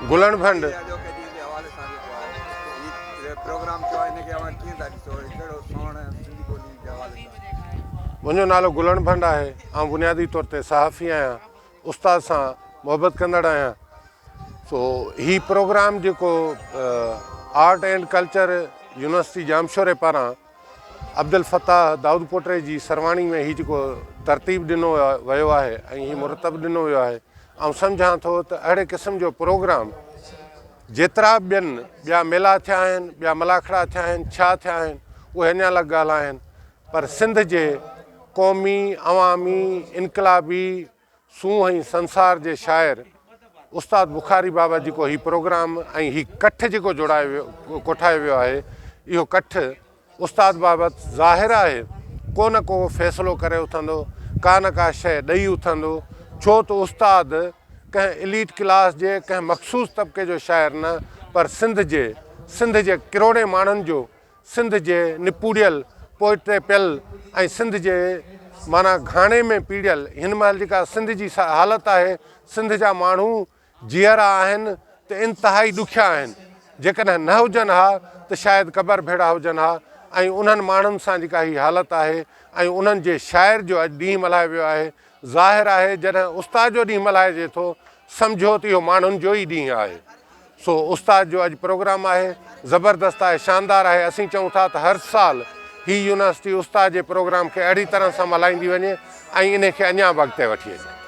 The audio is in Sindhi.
گلڻ ڀنڊ. اڄوڪي ڏينهن جي حوالي سان جيڪو آهي هي پروگرام ٿيو آهي ان کي اوهان ڪيئن ٿا ڏسو ڪهڙو سهڻ سنڌي ٻولي جي حوالي سان. منهنجو نالو گلڻ ڀنڊ آهي آئون بنيادي طور تي صحافي آهيان استاد سان محبت ڪندڙ آهيان سو هي پروگرام جيڪو آرٽ اينڊ ڪلچر يونيورسٽي ڄامشوري پاران عبدالفتاح دائود پوٽري جي سرواڻي ۾ هي جيڪو ترتيب ڏنو ويو آهي ۽ هي مرتب ڏنو ويو آهي آئون سمجهان ٿو ته اهڙي قسم جو پروگرام جيترا به ٻين ٻيا ميلا ٿيا آهن ٻيا ملاکڙا ٿيا آهن ڇا ٿيا آهن اهي اڃا الڳ ڳالهه آهن پر سنڌ جي قومي عوامي انقلابي سونهن ۽ سنسار جي شاعر استاد بخاري بابت جيڪو هي پروگرام ۽ هي ڪٺ جيڪو جوڙايو ويو ڪوٺايو ويو آهي اهو ڪٺ استاد بابت ظاهر آهي ڪو نه ڪو فيصلو ڪري اٿندو ڪا نه ڪا شيء ڏئي اٿندو ڇو ته استاد ڪنهن اليٽ ڪلاس جي ڪنهن مخصوص طبقي جو شاعر نه پر سنڌ جي سنڌ جي ڪروڙين ماڻهن جو سنڌ جي نپوڙيل، پوئتي پيل ۽ سنڌ جي معنيٰ گهاڻي ۾ پيڙيل هن مهل جيڪا سنڌ جي حالت آهي، سنڌ جا ماڻهو جيئرا آهن ته انتهائي ڏکيا آهن، جيڪڏهن نه هجن ها ته شايد قبر ڀيڙا هجن ها ۽ انهن ماڻهن سان جيڪا هي حالت آهي ۽ انهن جي شاعر جو اڄ ڏينهن ملهايو ويو آهي، ظاهر آهي جڏهن استاد جو ڏينهن ملهائجي ٿو سمجهو ته اهو ماڻهن جو ئي ڏينهن آهي. سو استاد جو اڄ پروگرام آهي زبردست آهي شاندار آهي اسين چئون ٿا ته هر سال هي يونيورسٽي استاد جي پروگرام کي اهڙي طرح سان ملهائيندي وڃي ۽ انهي کي اڃا به اڳتي وٺي وڃي.